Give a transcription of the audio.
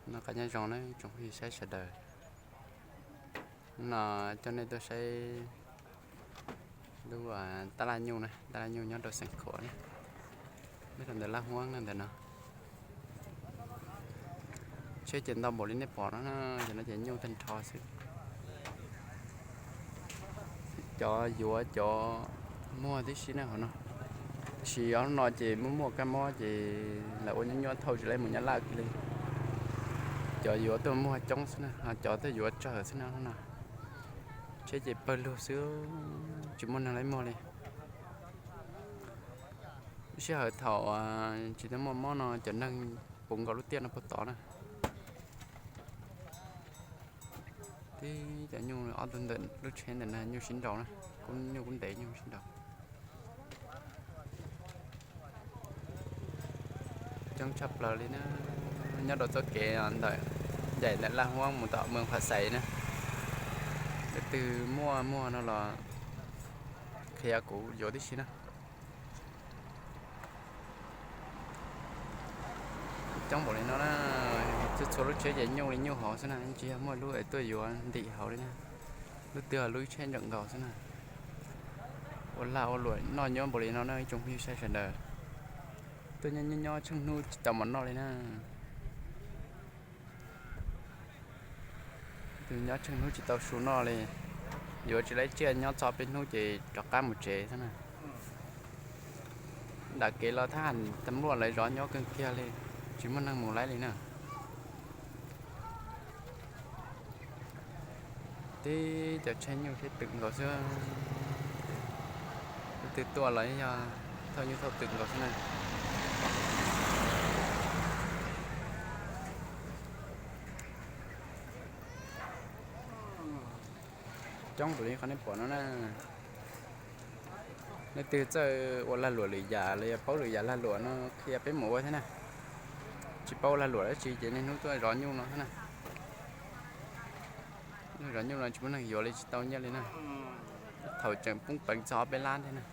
Noj qab nyob zoo na tsoom phooj ywg saib sawv daws. Hnub no coj nej tuaj saib lub tab laj nyuj na, tab laj nyuj nyob rau Xeev Khuam na, nyob rau ntawm Laj Huab na ntawm no. Tsheb ces ntau npaum li nej pom no, ces no ces nyuj tag nrho xwb. Cov yuav cov muag tib si na hauv no. Tab sis ob hnub no ces muaj muaj kab mob ces lawv ua nyuaj nyuaj thauj tsis tau mus Nyab Laj kiag li. Cov yuav tuaj muag coob xwb na, ho cov tuaj yuav tsawg xwb na hnub no. Tsheb ces pawg lug xwb, tsis muaj neeg laib muag li. Lub sij hawm thaum tsis tau muaj mob no cov neeg puv nkaus lub tiaj no puag tod na. Tib cov nyuj ob tug ntawm lub tsheb ntawm na nyuj sib nraus na, kuj nyuj kuj ntev nyuj sib nraus. Coob tshaj plaws li na, nyob rau txoj kev ntawm, ncaim ntawm Laj Huab mus tom Mees Phas Xais na. Leej twg muaj muag no los qhia kuv yuav tib si na. Coob npaum li no na, txhua txhua lub tsheb ces nyuj li nyuj hauv xwb na, tsis yog muaj lub es tuaj yuav ntim hauv li na. Lub twg lub tsheb ntsawm nkaus xwb na. Ua lag ua luam noj nyob npaum li no na ib tsoom phooj ywg saib sawv daws. Tuaj nyob nyob tsheej hnub tsis tau mov noj li na. Tus nyob tsheej hnub tsis tau su noj li, yuav tsis laib tsiaj nyob txog peb hnub ces rov qab mus tsev xwb na. Nram kev los thab ham tas mluaj lawv zov nyob kawg kiag li, tsis muaj neeg mus laib li na. Tib cov tsheb nyuj thiab twm nkaus xwb. Leej twg tuaj los yog thauj nyuj thauj twm nkaus xwb na. Coob npaum li qhov nej pom no na. Leej twg txawj ua lag luam lwm yam los yog paub lwm yam lag luam no qhia peb mus ua thiab na. Tsis paub lag luam dab tsi ces niaj hnub tuaj zov nyuj no thiab na. Zov nyuj no tsis muaj neeg yuav li tsis tau nyiaj li na. Thaum tseem poob peev txog ob peb lab thiab na.